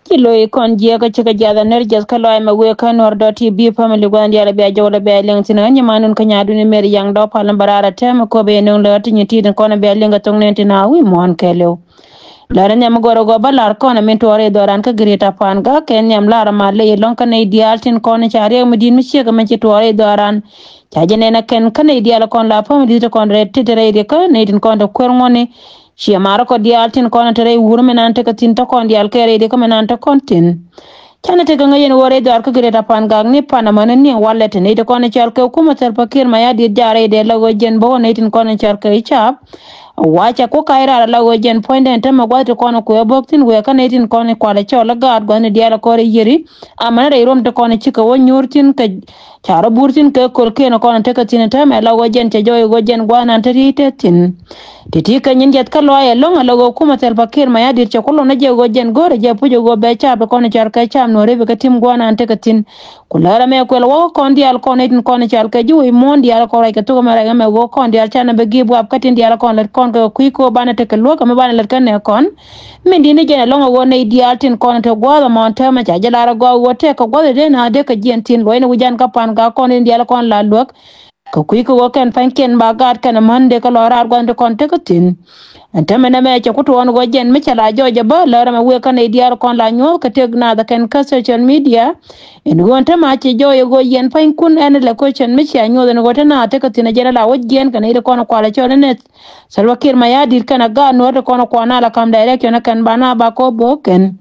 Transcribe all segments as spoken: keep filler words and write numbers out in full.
Ci lo̱c kɔn jiɛk kä cikɛ jiath a ner jiɛth kä lɔaac mɛ wëë kä Nuɔr dɔ̱ ti bi family gua̱n diaal a bia jɔw la bia liɛŋ thi̱n ɣän nyimandun kä nyaadun i mer yaŋ dɔ̱ pal in bä raar a tɛm ɛ köp ɛ nöŋ lɛ ɣän ti nyi ti̱i̱t in kɔn a bia liɛŋ kɛ thoŋ nɛn tin a wi̱i̱ muɔ̱ɔ̱n kɛɛliw. Lɛr in nhiam mi gɔr a gɔp bä la̱r kɔn a min tuɔɔr i̱ dhɔran kä Greater Pangak kɛ nhiam la̱r a mal ley in lɔ̱ŋ kä nɛy diaal tin kɔn in ca riɛk mi di̱i̱t mi ciek a min ci tuɔɔr i̱ dhɔran. Ca jɛ nɛn a kɛn kä nɛy diaal kɔn la family ti kɔn rɛy ti te rɛy riɛk kä nɛy tin kɔn te kuer ŋuɔ̱ni. Ciɛ marä kɔ diaal tin kɔn te rɛy wur mi nan tekɛ thi̱n te kɔn diaal kɛ rɛy riɛk kä mi nan te kɔn tin. Canɛ tekɛ ŋäc yɛn ɣöö rɛy dhɔaar kä Greater Pangak ni pan amäni ni walɛ te nɛy ti kɔn in cɔal kɛ kumä Salva Kiir Mayardit jaarɛ i̱ dee la ɣöö jɛn bä ɣöö nɛy tin kɔn in cɔal kɛ i̱ caap. Wa ca ku ka̱c raar ala ɣöö jɛn puɔ̱nydɛn tämɛ gua̱th ti kɔn in kuɛ bok thi̱n wëë kä nɛy tin kɔn in kualɛ cɔl i̱ gaat gua̱thni diaal kɔr i̱ yiëri. Amäni rɛy ruɔm ti kɔn in cikɛ wä nyuur thi̱n kɛ ca rɔ bur thi̱n kɛ köl kiɛn kɔn in tekɛ thi̱n in tämɛ ala ɣöö jɛn cɛ jɔɔc ɣöö jɛn gua̱thnan te ri̱i̱c te thi̱n. Ti̱ti̱ kɛ nyin jiɛth kä lɔaac ɛlɔ̱ŋ ala ɣöö kumä Salva Kiir Mayardit cɛ ku lon a jɛ ɣöö jɛn go̱o̱rɛ jɛ puc ɣöö bɛ caap ti kɔn in cɔal kɛ caap Nuɔ̱ɔ̱ri bi kɛ tim gua̱thnan tekɛ thi̱n. Ku lärä mɛ kuɛl wä kä kɔn diaal kɔn itin kɔn ical kɛ ji̱ wec muɔ̱ɔ̱n diaal kɔn ruac kɛ thok mɛ rɛk ɛmɛ ɣöö kɔn diaal canɛ bɛ gi̱i̱p wap kä tin diaal kɔn lät kɔn kɛ kui̱ kɛ ɣöö banɛ tekɛ luäk ɛmɛ banɛ lät kä nɛ kɔn. Min di̱t ni jɛn ɛlɔ̱ŋ ɛ ɣöö nɛy diaal tin kɔn te gua̱a̱th ɛmɔ ɛn täämɛ ca jɛ lar ɛ gɔaa ɣöö tɛk kɛ gua̱th ɛ dee na dee kɛ jiɛn thi̱n luɔ̱cni wi̱c jan kä Pangak kɔn in diaal kɔn la luäk. Kɛ kui̱ kɛ ɣöö kɛn pa̱nykiɛn ba gaat kɛn ɛmän dee kɛ lɔ raar gua̱th ti kɔn tekɛ thi̱n. Ɛn täämɛ nɛmɛ cɛ ku tuɔɔn ɣöö jɛn mi cɛ la jɔɔc ɛ bä lär ɛmɛ wëë kä nɛy diaal kɔn la nyuɔ̱th kɛ tëk naath ɛ kɛn kä social media. Ɛn ɣöö ɛn täämɛ a cɛ jɔɔc ɛ ɣöö yɛn pa̱nykun ɛn lɛ question mi cia nyuɔ̱th ɛn ɣöö te naath tekɛ thi̱n ɛ jɛn ɛ la wä jiɛɛn kɛ nɛy ti kɔn kualɛ cɔl ɛn ɛ Salva Kiir Mayardit kɛn a gaat Nuɔ̱ɔ̱r ti kɔn kuan a la ka̱m direction ɛ kɛn ba na ba kɔ bo̱o̱k kɛn.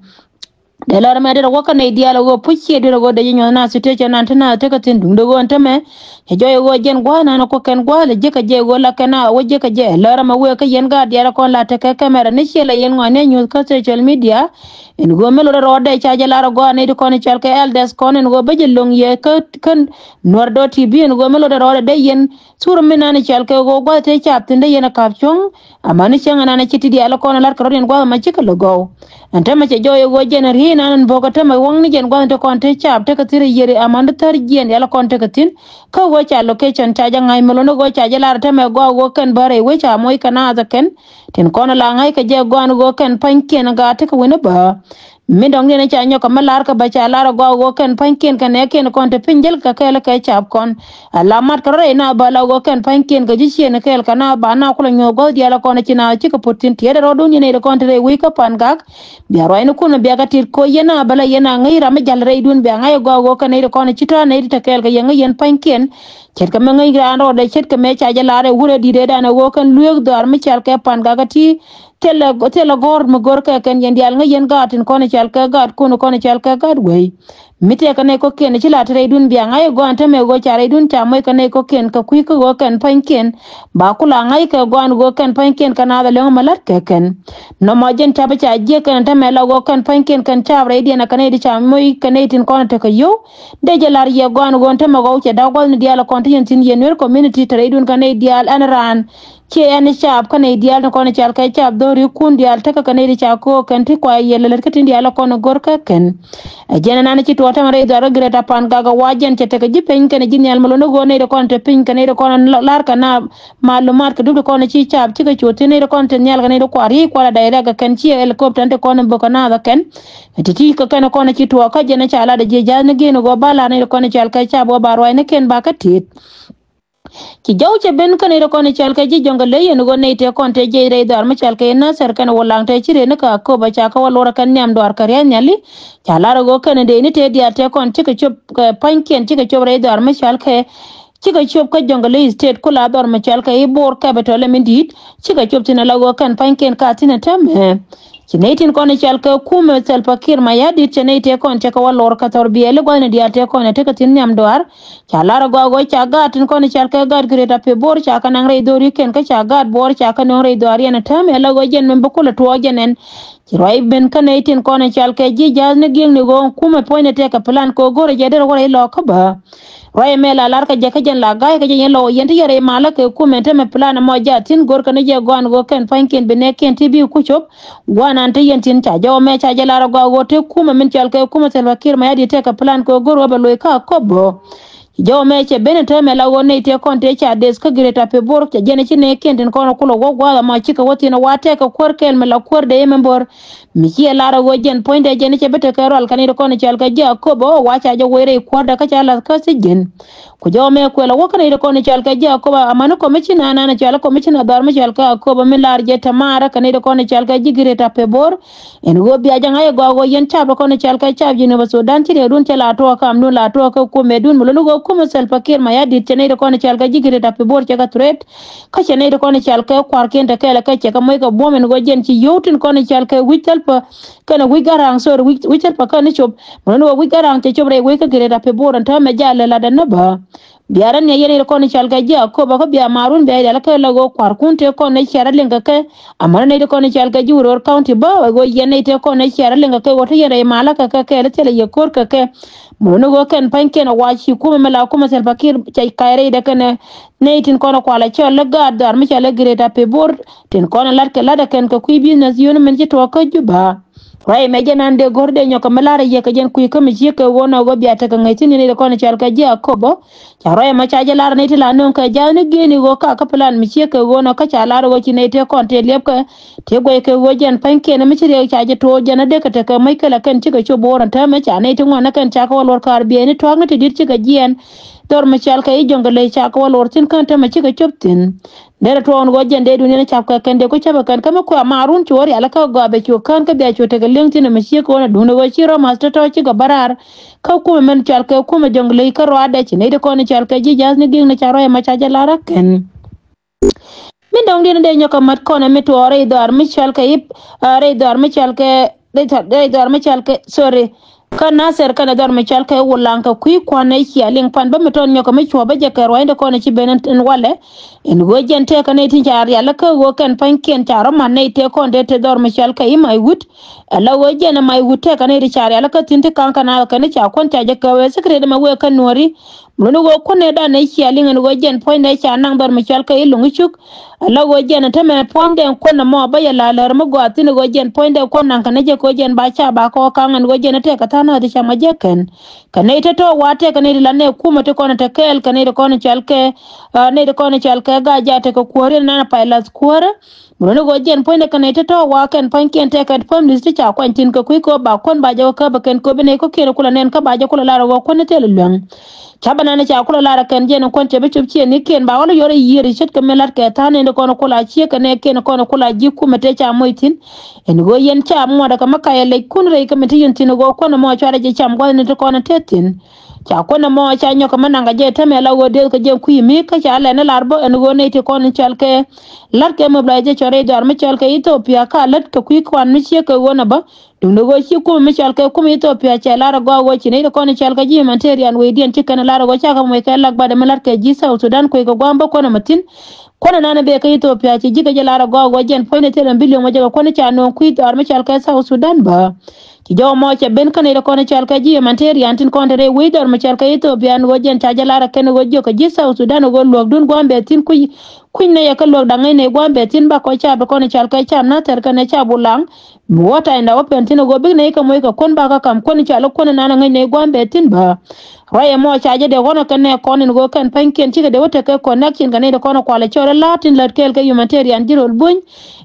Dee lɔr ɛmɛ derɛ wä kä nɛy diaal ɛ ɣöö puc ciɛ derɛ ɣöö dee ji̱ nyuɔ̱th na situation nan te na tekɛ thi̱n duŋdɛ ɣöö ɛn tämɛ. Cɛ jɔɔc ɛ ɣöö jɛn gua̱a̱th nan ɛ kuɔ̱k kɛn gua̱a̱th lɛ jiäkä jɛ ɣöö la kɛn a wä jiäkä jɛ lɔr ɛmɛ wëë kä yɛn gaat diaal ɛ kɔn la tekɛ camera ni ciɛ la yɛn ŋɔ̱a̱n ni nyuɔ̱th kä social media. Ɛn ɣöö mi lotdɛ rɔɔdɛ ca jɛ lar ɛ gɔaa nɛy ti kɔn ical kɛ elders kɔn ɛn ɣöö bä jɛ lo̱ŋ yɛ kä kä Nuɔr dɔ̱ T V ɛn ɣöö mi lotdɛ rɔɔdɛ dee yɛn thur mi nan ical kɛ ɣöö gua̱th te caap thi̱n dee yɛn ɛ ka̱p cuɔ̱ŋ. Amäni cäŋ ɛnan ɛ ci ti diaal ɛ kɔn ɛ la̱t kɛ rɔ̱diɛn gua̱th ɛmɔ cikɛ lɛ gɔw. Ɛn täämɛ cɛ jɔɔc ɛ ɣöö jɛn ɛ ri̱i̱c ɛnan ɛn bo̱o̱k ɛ täämɛ waŋni jɛn gua̱th ti kɔn te caap tekɛ thi̱n rɛy yiëri amäni thär jiɛn diaal ɛ kɔn tekɛ thi̱n. Kä ɣöö ca location ca jɛ ŋa̱c mi lo̱n ɛ ɣöö ca jɛ lar ɛ täämɛ gɔaa ɣöö kɛn bä rɛy wec ca moc kɛ naath ɛ kɛn. Tin kɔn ɛ la ŋa̱c kɛ jɛ gɔaa ɛn ɣöö kɛn pa̱nykiɛn ɛ gaat tekɛ wi̱n ɛ bä. Min dɔ̱ŋ diɛn ca nyɔk kɛ mi lar kɛ bä ca lar ɛ gɔaa ɣöö kɛn pa̱nykiɛn kɛ nɛɛkiɛn kɔn te piny jäl kɛ kɛɛl kɛ caap kɔn. Ala mat kɛ rɔ rɛy na bä la ɣöö kɛn pa̱nykiɛn kɛ ji̱ ciëën kɛɛl kɛ na ba na kulɛ nyuɔ̱th gua̱th diaal kɔn ci na cikɛ puɔ̱t thi̱n tiɛɛt ɛ rɔɔdun yɛn nɛy ti kɔn te rɛy wec kä Pangak. Bia ruacnikun bia kɛ tit koc yɛn na bä la yɛn a ŋäc ram mi jäl rɛydun bia ŋa̱c ɛ gɔaa ɣöö kɛn nɛy ti kɔn ci tɔ̱ nɛy ti te kɛɛl kɛ yɛn ŋäc yɛn pa̱nykiɛn. Ce̱tkɛ mi ŋäc raan rɔɔdɛ ce̱tkɛ mëë ca jɛ lar ɛ wurɛ di̱t ëëdan ɛ ɣöö kɛn lueek dhɔaar mi cal kɛ Pangak kä ti. Thilɛ thilɛ gɔ̱r mi gör kɛ kɛn yɛn diaal ŋäc yɛn gaat tin kɔn ical kɛ gaatkun kɔn ical kɛ gaat wei. Mi tëëkɛ nɛy kɔ̱kiɛn ci la te rɛydun bia ŋa̱c ɛ gɔaa ɛn täämɛ ɣöö ca rɛydun ca moc kɛ nɛy kɔ̱kiɛn kɛ kui̱ kä ɣöö kɛn pa̱nykiɛn. Ba ku la ŋa̱c kɛ gɔaa ɛn ɣöö kɛn pa̱nykiɛn kɛ naath ɛ läŋ mi la̱t kɛ kɛn. Nɔmɔ jɛn ca̱pä ca jiäk kɛn ɛn täämɛ la ɣöö kɛn pa̱nykiɛn kɛn caap rɛydiɛn ɛ kɛ nɛy ti ca moc kɛ nɛy tin kɔn tekɛ yio̱w. Dee jɛ la̱r yɛ gɔaa ɛn ɣöö ɛn täämɛ ɣɔw cɛ da̱k gua̱thni diaal ɛ kɔn ti yɛn thi̱n yɛn Nuer community te rɛydun kɛ nɛy diaal ɛn raan. Ciɛ ɛn caap kä nɛy diaal ni kɔn ical kɛ caap dho̱ri kun diaal tekɛ kɛ nɛy ti ca ko̱o̱k kɛn ti kua yɛl lät kä tin diaal kɔn go̱r kä kɛn. Ɛ jɛn ɛnan ci tuɔɔk tɛmɛ rɛy dhɔaar kä Greater Pangak wa jɛn cɛ tekɛ ji̱ peny kɛn ji̱ nhial mi lo̱n i̱ ɣöö nɛy ti kɔn te piny kɛ nɛy ti kɔn lar kɛ na malumat kɛ dup ti kɔn ci caap cikɛ cuɔt thi̱n nɛy ti kɔn te nhial kɛ nɛy ti kua ri̱i̱c kualɛ direct kɛ kɛn ciɛ helicopter ti kɔn bök kɛ naath ɛ kɛn. Ti ti kɛ kɛn kɔn ci tuɔɔk kä jɛn ca lat ɛ jiɛ ja̱th ni gi̱n ɣöö ba lar nɛy ti kɔn ical kɛ caap ɣöö ba ruac ni kɛn ba kä tit. Ci jɔw cɛ ben kä nɛy ti kɔn ical kɛ ji̱ Jɔŋlei ɛn ɣöö nɛy tëë kɔn tëë jiɛc rɛy dhɔaar mi cal kɛ i̱ Nasir kɛn wä laŋ tëë ci rëë ni kɛ Akoba ca kɛ wä luɔrɛ kɛn nhiam dhɔaar kɛ ria̱th nhiali. Ca lar ɛ ɣöö kɛn dee ni tëë diaal tëë kɔn cikɛ cop kɛ pa̱nykiɛn cikɛ cop rɛy dhɔaar mi cal kɛ cikɛ cop kä Jɔŋlei State ku la dhɔaar mi cal kɛ i̱ Bor capital ɛ min di̱i̱t cikɛ cop thi̱n ala ɣöö kɛn pa̱nykiɛn ka thi̱n ɛ täämɛ. Ci nɛy tin kɔn ical kɛ kumɛ Salva Kiir Mayardit cɛ nɛy tëë kɔn cɛ kɛ wä lor kɛ thɔr biɛɛli gua̱thni diaal tëë kɔn ɛ tekɛ thi̱n nhiam dɔaar. Ca lar ɛ gɔaa ɣöö ca gaat tin kɔn ical kɛ gaat Greater Pibor ca kɛ naŋ rɛy dho̱rikiɛn kä ca gaat Bor ca kɛ nöŋ rɛy dhɔaar yɛn ɛ täämɛ ala ɣöö jɛn mɛn bi kulɛ tuɔɔk jɛn ɛn. Ci ruac ben kä nɛy tin kɔn ical kɛ ji̱ ja̱a̱th ni gi̱eŋni ɣöö kumɛ puɔ̱nydɛ tëë kɛ plan kɛ ɣöö go̱rɛ jɛ derɛ wä rɛy lɔɔk kä bä. Ruac ɛmɛ la lar kɛ jɛ kä jɛn la ga̱a̱c kä jɛ yɛn lɔ wä yɛn ti yɛn rɛy malä kɛ kumɛ täämɛ plan ɛmɔ ja̱a̱th thi̱n go̱r kɛ ni jɛ gɔaa ɛn ɣöö kɛn pa̱nykiɛn bi nɛɛkiɛn ti bi ku cop. Gua̱a̱th nan te yɛn thi̱n ca jɔw ɛmɛ ca jɛ lar ɛ gɔaa ɣöö te kumɛ min cɔal kɛ kumɛ Salva Kiir Mayardit tekɛ plan kɛ ɣöö go̱r ɣöö bɛ loc kä Akobo. Jɔw mɛ cɛ ben täämɛ la ɣöö nɛy tëë kɔn tëë ca deth kä Greater Pibor cɛ jɛn ci nɛɛkiɛn tin kɔn kulɛ wä gua̱a̱th ɛmɔ cikɛ wä thi̱n ɛ wa tɛkɛ kuäär kɛɛl mi la kuäär dee mɛmbär. Mi ciɛ lar ɛ ɣöö jɛn puɔ̱nydɛ jɛn cɛ bi tekɛ rual kɛ nɛy ti kɔn cɔal kɛ ji̱ Akobo ɛ wa ca jɛ wec rɛy kuäärda kä ca lath kä thi̱n jɛn. Ku jɔw mɛ kuɛl ɛ wä kä nɛy ti kɔn cɔal kɛ ji̱ Akobo amäni commissioner nan cɔal ɛ commissioner dhɔr mi cɔal kɛ Akobo mi lar jɛ tɛmaarä kɛ nɛy ti kɔn cɔal kɛ ji̱ Greater Pibor. Ɛn ɣöö bia jɛ ŋa̱c ɛ gɔaa ɣöö yɛn cap ɛ kɔn cɔal kɛ cap Jinub Sudan ci riɛkdun cɛ la tuɔɔk kamdun la tuɔɔk kä kumɛdun mi luni ɣöö kumɛ Salva Kiir Mayardit cɛ nɛy ti kɔn cɔal kɛ ji̱ Greater Pibor cɛ kɛ threat. Kä cɛ nɛy ti kɔn cɔal kɛ kua̱rkiɛn te kɛɛl ɛ kɛ cɛ kɛ moc kɛ buɔ̱m ɛn ɣöö jɛn ci yio̱w tin kɔn cɔal kɛ wi̱c Salva kɛnɛ wi̱c Garaŋ, sorry, wi̱c, wi̱c Salva kɛnɛ cop. Mi luni ɣöö wi̱c Garaŋ cɛ cop rɛy wec kä Greater Pibor ɛn täämɛ jɛ a lɛ lat ɛn nä bä. Bia rɛn yɛ yɛn i̱ kɔn i̱ cɔal kɛ ji̱ Akobo kä bia maarun bia i̱ rial kä la ɣöö kua̱rkun tëë kɔn i̱ ciɛr a liŋ kɛ kɛ. Amäni nɛy ti kɔn i̱ cɔal kɛ ji̱ Uror County bä ɣöö yɛn nɛy tëë kɔn i̱ ciɛr a liŋ kɛ kɛ ɣöö te yɛn rɛy malä kɛ kɛ kɛɛl i̱ thilɛ yɛ ko̱r kɛ kɛ. Muni ɣöö kɛn pa̱nykiɛn a wa ci kumɛ mi la kumɛ Salva Kiir cɛ ka̱c rɛydɛ kɛnɛ nɛy tin kɔn i̱ kualɛ cɔl i̱ gaat dhɔaar mi cɔal i̱ Greater Pibor tin kɔn i̱ la̱t kɛ la̱t ɛ kɛn kɛ kui̱ business yun min ci tuɔɔk kä Juba. Ruac mɛ jɛ nan dee go̱r dee nyɔk kɛ mi lar a yiëk kɛ jɛn kui̱ kä mi ciek kɛ ɣöö nɔ ɣöö bia tekɛ ŋäc thi̱n yɛn i̱ kɔn i̱ cɔal kɛ ji̱ Akobo. Ca ruac mɛ ca jɛ lar ni ti la nöŋ kɛ ja̱a̱th ni gi̱i̱ni ɣöö ka kä plan mi ciek kɛ ɣöö nɔ kä ca lar ɣöö ci nɛy tëë kɔn tëë liɛpkɛ. Tëë guɛc kɛ ɣöö jɛn pa̱nykiɛn mi ci riɛk ca jɛ to̱o̱r jɛn a dee kɛ tekɛ mäc kɛ la kɛn cikɛ cop bo̱o̱r ɛn täämɛ ca nɛy ti ŋuan ni kɛn ca kɛ wä luɔr kaar bieyni tua̱a̱k ni ti di̱t cikɛ jiɛɛn. Dhɔr mi cɔal kɛ i̱ Jonglei ca kɛ wä luɔr thi̱n kään täämɛ cikɛ cop thi̱n. Derɛ tuɔɔk ni ɣöö jɛn dee dunia ni cap kɛ kɛn dee ku cap kɛ kɛn kä mi kuɛ maarun cu ɣöö rial kä gɔaa bɛ cu kään kä bia cu tekɛ li̱eŋ thi̱n ɛmɛ ciek kɛ ɣöö na duundɛ ɣöö ci rɔmath tɔ̱tɔ̱ cikɛ bä raar. Kä kumɛ mɛn cɔal kɛ kumɛ Jonglei kä ruaadɛ ci nɛy ti kɔn cɔal kɛ ji̱ ja̱a̱th ni gi̱i̱k ni ca ruac ɛmɔ ca jɛ lar ɛ kɛn. Min dɔ̱ŋ diɛn dee nyɔk kɛ mat kɔn ɛ mi tuɔɔk rɛy dhɔaar mi cɔal kɛ i̱, ah, rɛy dhɔaar mi cɔal kɛ, rɛy dhɔaar, rɛy dhɔaar mi cɔal kɛ, sorry. Kä Nasir kɛnɛ dhɔr mi cɔal kɛ Wulaŋ kɛ kui̱ kuan nɛ cia liŋ pan bä mi tɔn nyɔkɛ mi cuɔ̱pä jɛ kɛ ruacni kɔn ci ben ɛn walɛ. Ɛn ɣöö jɛn tëëkɛ nɛy tin ca rial kä ɣöö kɛn pa̱nykiɛn ca rɔ man nɛy tëë kɔn dee te dhɔr mi cɔal kɛ i̱ Maiwut. Ɛ la ɣöö jɛn ɛ Maiwut tëëkɛ nɛy ti ca rial kä thi̱n ti ka̱ŋ kɛ na kɛn ca kuɔn ca jɛ kɛ wee secret mɛ wee kä Nuɔ̱ri. Mun ɣöö kuɔn nɛ dan nɛ cia liŋ ɛn ɣöö jɛn puɔ̱nydɛ ca naŋ dhɔr mi cɔal kɛ i̱ Luŋ Cuk. Ala ɣöö jɛn tämɛ puɔ̱nydɛ kuɔn nɔmɔ bä yɛ la lär mi gɔaa thi̱n ɣöö jɛn puɔ̱nydɛ kuɔn naŋ kɛn jɛ kɛ ɣöö jɛn ba ca ba kɔɔk ka̱ŋ ɛn ɣöö jɛn tɛk kɛ tha̱a̱ŋ naath ca ma jɛ kɛn. Kɛ nɛy tɔ̱tɔ̱ wa tɛk kɛ nɛy ti la nɛ kumɛ ti kɔn te kɛɛl kɛ nɛy ti kɔn cɔal kɛ, ah, nɛy ti kɔn cɔal kɛ Gaja tekɛ kuäär in nan pay lath kuäärä. Mi run ɣöö jɛn puɔ̱nydɛ kɛ nɛy tɔ̱tɔ̱ wa kɛn pa̱nykiɛn tɛk kɛ families ti ca kuany thi̱n kɛ kui̱ kɛ ɣöö ba kuɔn ba jɛ wä käp ɛ kɛn kɛ ɣöö bi nɛy kɔ̱kiɛn kulɛ nɛn kä ba jɛ kulɛ lar ɛ ɣöö kuɔn ni thilɛ luäŋ. Ca bä nani ca kulɛ lar ɛ kɛn jɛn kuɔn cɛ bi cop ciɛ ni kiɛn ba wä lɔ yɔr ɛ yiër i̱ ce̱tkɛ min lat kɛ tha̱a̱n ni kɔn kula ciek kɛ nɛ kiɛn kɔn kula ji̱ kumɛ te ca moc thi̱n. Ɛn ɣöö yɛn ca muɔt ɛ kɛ mi kayɛ lec kun rɛy kɛ mi te yɛn thi̱n ɣöö kuɔn ɛmɔ cuarɛ jɛ cam gua̱th ni te kɔn ɛ te thi̱n. Ca kuɔn ɛmɔ ca nyɔk kɛ mi naŋ kɛ jɛ tämɛ la ɣöö deth kɛ jɛ kui̱ mi kä ca lɛn ɛ lar bä ɛn ɣöö nɛy ti kɔn cɔal kɛ lat kɛ mobilization rɛy dhɔaar mi cɔal kɛ Ethiopia ka lät kɛ kui̱ kuan mi ciek kɛ ɣöö nɛ bä. Duundɛ ɣöö ci kumɛ mi cɔal kɛ kumɛ Ethiopia cɛ lar ɛ gɔaa ɣöö ci nɛy ti kɔn cɔal kɛ ji̱ humanitarian wecdiɛn ci kɛn ɛ lar ɛ ɣöö cakɛ moc kɛ lak batdɛ mi lat kɛ ji̱ South Sudan kuec kɛ gua̱a̱m bä kuɔn ɛmɛ thi̱n. Kuɔn ɛnan ɛ bɛ kä Ethiopia ci ji̱ kɛ lar ɛ gɔaa ɣöö jɛn puɔ̱nydɛ thilɛ mi bi li̱eŋ wä jɛ kɛ kuɔn ca nööŋ kui̱ dhɔaar mi cɔal kɛ South Sudan bä. Ci jɔw mɔ cɛ ben kä nɛy ti kɔn cɔal kɛ ji̱ humanitarian tin kɔn te rɛy wec dhɔr mi cɔal kɛ Ethiopia ɛn ɣöö jɛn ca jɛ lar ɛ kɛn ɛ ɣöö jiök kɛ ji̱ South Sudan ɛ ɣöö luäkdun gua̱a̱m bɛ thi̱n kui̱. Kui̱ny nɛ yɛ kä luäk da̱ŋ ŋäc nɛ gua̱a̱m bɛ thi̱n ba kɔc ca bi kɔn cɔal kɛ ca nathɛr kɛnɛ ca bulaŋ. Mi wä ta̱ny da wä pɛn thi̱n ɛ ɣöö bik nɛ i̱ kɛ moc kɛ kuɔn ba kä kam kuɔn cɔal i̱ kuɔn inan ɛ ŋäc nɛ gua̱a̱m bɛ thi̱n bä. Ruac ɛmɔ ca jɛ dee ɣɔn ɛ kɛn nɛ kɔn in ɣöö kɛn pa̱nykiɛn cikɛ dee wä tekɛ connection kɛ nɛy ti kɔn ɛ kualɛ cɔl ɛ la̱a̱t tin lät kɛɛl kɛ humanitarian ji̱ röl buny.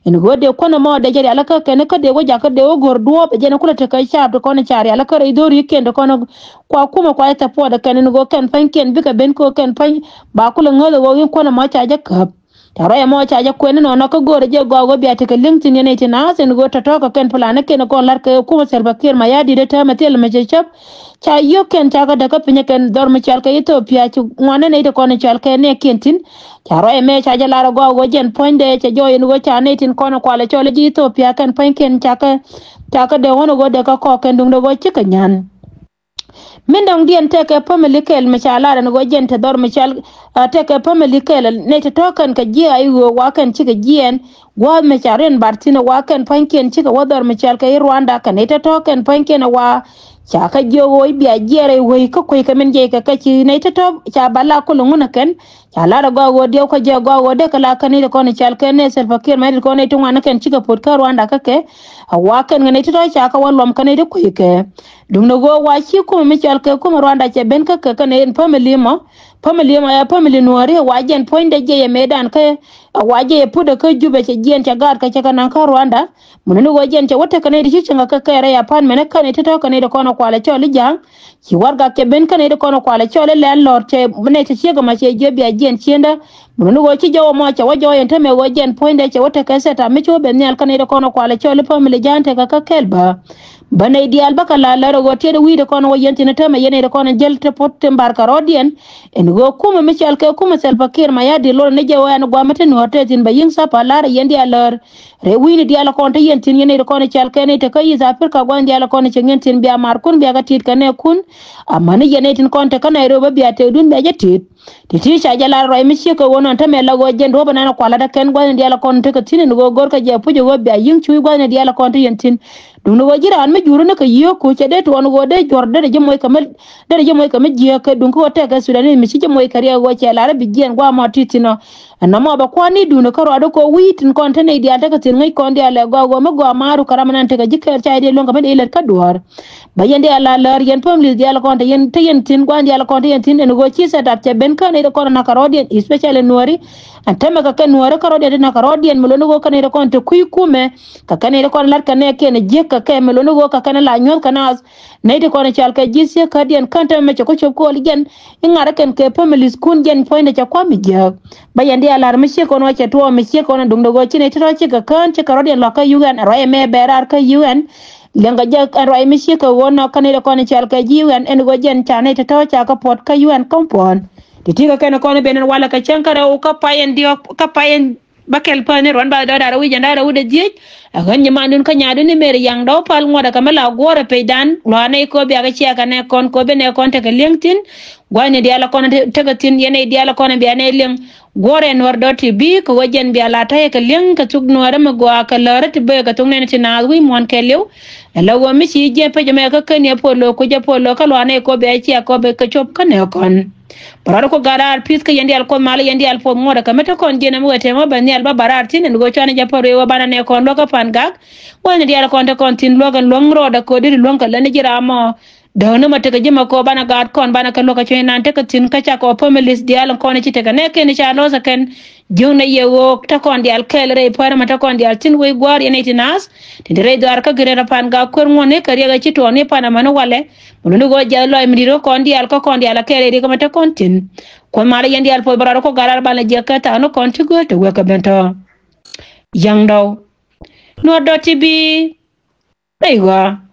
In ɣöö dee kuɔn ɛmɔ dee jɛ rial kä kɛn kä dee wä jakä dee wä go̱r duɔ̱ɔ̱p ɛ jɛn ɛ kulɛ tekɛ caap ti kɔn ɛ ca rial kä rɛy dho̱rikiɛn ti kɔn ɛ kua kumɛ kua jɛ support ɛ kɛn in ɣöö kɛn pa̱nykiɛn bikɛ ben kɛ ɣöö kɛn pa̱ny ba kulɛ ŋäth ɛ ɣöö in kuɔn ɛmɔ ca jɛ käp. Ca ruac ɛmɔ ca jɛ kuɛn inɔnɔ kä go̱o̱rä jɛ gɔaa ɣöö bia tekɛ li̱ŋ thi̱n yɛn nɛy ti naath ɛn ɣöö tɔ̱tɔ̱ kɛ kɛn plan ni kɛn kɔn la̱t kɛ kumɛ Salva Kiir Mayardit ɛ täämɛ thil mɛ cɛ cäp. Ca yio̱k kɛn ca kɛ däk kä piny ɛ kɛn dhɔr mi cɔal kɛ Ethiopia ci ŋuan ni nɛy ti kɔn cɔal kɛ nɛɛkiɛn thi̱n. Ca ruac ɛmɛ ca jɛ lar ɛ gɔaa ɣöö jɛn puɔ̱nydɛ cɛ jɔɔc ɛn ɣöö ca nɛy tin kɔn kualɛ cɔl ji̱ Ethiopia kɛn puɔ̱nykiɛn ca kɛ, ca kɛ dee ɣɔn ɛ ɣöö dee kɛ kɔɔk kɛn duundɛ ɣöö cikɛ nyan. Min dɔ̱ŋ diɛn tɛkɛ family kɛl mi ca lar ɛn ɣöö jɛn te dhɔr mi cɔal, A tekɛ family kɛl nɛy tɔ̱tɔ̱ kɛn kɛ jiɛɛn i̱ ɣöö wa kɛn cikɛ jiɛɛn gua̱a̱th mi ca riɛn bar thi̱n ɛ wa kɛn pua̱nykiɛn cikɛ wä dhɔr mi cɔal kɛ i̱ Rwanda kɛ nɛy tɔ̱tɔ̱ kɛn pua̱nykiɛn ɛ wa ca kɛ jiök ɣöö i̱ bia jiɛɛr ɛ wei kä kueckɛ min jiɛckɛ kɛ ci nɛy tɔ̱tɔ̱ ca ba la kulɛ ŋun ɛ kɛn ca lar ɛ gɔaa ɣöö diɛw kä jɛ gɔaa ɣöö dee kɛ la kɛn i̱ ti kɔn i̱ cɔal kɛ nɛy Salva Kiir ma i̱ ti kɔn i̱ ti ŋuan ɛ kɛn cikɛ pot kä Rwanda kä kɛ ɛ wa kɛn kɛ nɛy tɔ̱tɔ̱ ca kɛ wä luɔm kɛn i̱ ti kueckɛ. Duundɛ ɣöö wa ci kumɛ mi cɔal kɛ kumɛ Rwanda cɛ ben kä kɛ kɛn i̱ family mɔ family mɔ ya family Nuɔri wa jɛn puɔ̱nydɛ jiɛc ɛ mëëdan kä a wa jiɛc ɛ putdɛ kä Jubɛ cɛ jiɛn cɛ gaat kä cɛ kɛ naŋ kä Rwanda. Mun ni ɣöö jɛn cɛ wä tekɛ nɛy ti ci cieŋ kɛ kɛ rɛy apartment ɛ kɛn i̱ ti tɔ̱ kɛn i̱ ti kɔn ɛ kualɛ cɔl i̱ ja̱a̱ŋ. Ci warɛgak cɛ ben kɛn i̱ ti kɔn ɛ kualɛ cɔl i̱ landlord cɛ nɛy cɛ ciek ɛmɔ cɛ jiɛ bia jiɛn ciendä. Mun ni ɣöö ci jɔw ɛmɔ cɛ wä jɔw ɛn tämɛ ɣöö jɛn puɔ̱nydɛ cɛ wä tekɛ set up mi ci wä ben nhial kɛn i̱ ti kɔn ɛ kualɛ cɔl i̱ family ja̱a̱ŋ tekɛ kä kɛl bä. Bä nɛy diaal bä kɛ la lär ɛ ɣöö tiɛt wi̱i̱dɛ kɔn wä yɛn thi̱n ɛ tämɛ yɛn nɛy ti kɔn ɛ jäl te pot te mbar kɛ rɔɔdiɛn. Ɛn ɣöö kumɛ mi cɔal kɛ kumɛ Salva Kiir ma ya di̱t lor ni jɛ ɣöö ɛn guamä te nuɔ̱ɔ̱r te thi̱n bä yi̱ŋ thapa la̱r ɛ yɛn diaal lär. Rɛy wi̱i̱ni diaal ɛ kɔn te yɛn thi̱n yɛn nɛy ti kɔn ɛ cɔal kɛ nɛy te kä East Africa gua̱n diaal ɛ kɔn ɛ cieŋ yɛn thi̱n bia ma̱a̱rkun bia kɛ ti̱i̱t kɛ nɛɛkun. Amäni yɛn nɛy tin kɔn te kä Nairobi bia tëëkdun bia jɛ ti̱i̱t. Ti̱ti̱ ca jɛ lar ruac mi ciek kɛ ɣöö nɔn tämɛ la ɣöö jɛn duɔ̱ɔ̱p ɛnɛn kualä te kɛn gua̱thni diaal ɛ kɔn tekɛ thi̱n ɛn ɣöö go̱rkɛ jɛ puc ɛ ɣöö bia yi̱ŋ cuuc gua̱thni diaal ɛ kɔn te yɛn thi̱n. Duundɛ ɣöö ji̱ raan mi jur ni kɛ yio̱o̱ku cɛ dee tuɔɔn ɣöö dee juɔ̱r derɛ ji̱ moc kɛ mi derɛ ji̱ moc kɛ mi jiääk kɛ duundɛ ɣöö tɛkɛ Sudanese mi ci ji̱ moc kɛ riɛk ɣöö cɛ lar i̱ bi jiɛɛn gua̱a̱ mɔ ti̱i̱t thi̱n ɔ. Ɛn nɔmɔ bɛ kua̱r ni duundɛ kä ruaadɛ kɛ ɣöö wi̱i̱ tin kɔn te nɛy diaal tekɛ thi̱n ŋäc kɔn diaal ɛ gɔaa ɣöö mi gɔaa maaru kɛ ram ɛnɛn tekɛ ji̱ kɛɛl ca jɛ dee luäŋ kɛ mi dee lät kä duɔ̱ɔ̱r. Bä yɛn diaal la lär yɛn families diaal kɔn te yɛn te yɛn thi̱n gua̱n diaal kɔn te yɛn thi̱n ɛn ɣöö ci set up cɛ ben kä nɛy ti kɔn nakä rɔɔdiɛn especially Nuääri. Ɛn tämɛ kɛ kɛ Nuääri kä rɔɔdiɛn ti nakä rɔɔdiɛn mi lo̱n ɣöö kä nɛy ti kɔn te kui̱ kumɛ. Kɛ kɛ nɛy ti kɔn la̱t kɛ nɛɛkiɛn jiäk kɛ kɛ mi lo̱n ɣöö kɛ kɛn la nyuɔ̱th kɛ naath. Nɛy ti kɔn cɔal kɛ ji̱ thiek kädiɛn kän tämɛ cɛ ku cop kɔɔl jɛn. I̱ ŋa̱rä kɛn kɛ families kun jɛn puɔ̱nydɛ cɛ kua̱m mi jiääk. Bä yɛn diaal la̱r mi ciek kɔn wä cɛ tuɔɔk mi ciek kɔn duŋdɛ ɣöö ci nɛy ti tɔ̱ cikɛ kään cikɛ rɔɔdiɛn lua̱k kä U N ruac ɛmɛ bɛ raar kä U N. Liɛŋkɛ jɛ ɛn ruac mi ciek kɛ ɣöö nɔ kä nɛy ti kɔn cɔal kɛ ji̱ U N ɛn ɣöö jɛn ca nɛy ti tɔ̱ ca kä puɔ̱t kä U N compound. Ti ti kɛ kɛn kɔn ben ɛn walɛ kɛ cäŋ kä rɛw kä pay ɛn diɔ̱k kä pay ɛn bä kɛl päni ruɔ̱n ba dɔ̱ da̱r wi̱c ɛn da̱r wi̱c dɛ dhiec. Ɛ ɣän nyimandun kä nyaadun ni Meri Yaŋ Dɔw Pal ŋuɔ̱t ɛ kɛ mi la guɔ̱ɔ̱r ɛ pecdan lua̱a̱ nɛy kɔ bia kɛ cia kɛ nɛ kɔn kɔ bi nɛ kɔn tekɛ li̱eŋ thi̱n. Gua̱thni diaal ɛ kɔn tekɛ thi̱n yɛn nɛy diaal ɛ kɔn bia nɛ li̱eŋ. Guɔ̱ɔ̱rɛ Nuɔ̱r dɔ̱ ti bi kɛ ɣöö jɛn bia la ta̱yɛ kɛ li̱eŋ kɛ thuk Nuɔ̱ɔ̱rä mi gɔaa kɛ lääri ti bööyɛ kɛ thuk nɛn ti naath wi̱i̱ muɔ̱ɔ̱n kɛɛliw. Ɛ la ɣöö mi ci jiɛn pec ɛmɛ kä ken yɛ puɔl lo̱o̱k ku jɛ puɔl lo̱o̱k kä lua̱a̱ nɛy kɔ bia cia kɔ bɛ kɛ cop kä nɛ kɔn. Bɛ rɔɔd ku gat raar pi̱th kä yɛn diaal Kuoth malä yɛn diaal Kuoth ŋuɔ̱t ɛ kɛ mi te kɔn jiɛn ɛmɛ wee tɛmɛ bɛ nhial bä bä raar thi̱n ɛn ɣöö cuanɛ jɛ pär wee wee banɛ nɛ kɔn luäk kä Pan Gak. Gua̱thni diaal kɔn te kɔn thi̱n luäk ɛn luäŋ rɔɔdɛ kɛ ɣöö deri luäŋ kɛ lät ni ji̱ ram mɔ. Däk ni ma tekɛ ji̱ ma kɔ banɛ gaat kɔn banɛ kɛ luäk kɛ cuɛny nan tekɛ thi̱n kä cakɔ families diaal in kɔn ci tekɛ nɛ kɛn ca lɔs ɛ kɛn. Jiöknɛ yɛ ɣöök te kɔn diaal kɛɛl rɛy pua̱a̱r ma te kɔn diaal thi̱n wec gua̱a̱r yɛn nɛy ti naath. Tin te rɛy dhuaar kä gɛrɛr Pan Gak kuer ŋuɔ̱tni kɛ riɛk ɛ ci tuɔɔk ni pan amäni walɛ. Mi luni ɣöö jiath lɔc mi di̱t kä kɔn diaal kä kɔn diaal a kɛɛl rɛy riɛk ma te kɔn thi̱n. Kuoth malä yɛn diaal puɔth bɛ rɔɔd kä gat raar banɛ jiɛk kä thaak ni kɔn ti gööl te wek kɛ ben tɔ̱. Yaŋ Dɔw. Nuɔ̱t dɔ̱ ti bi. Rɛy ɣɔaa.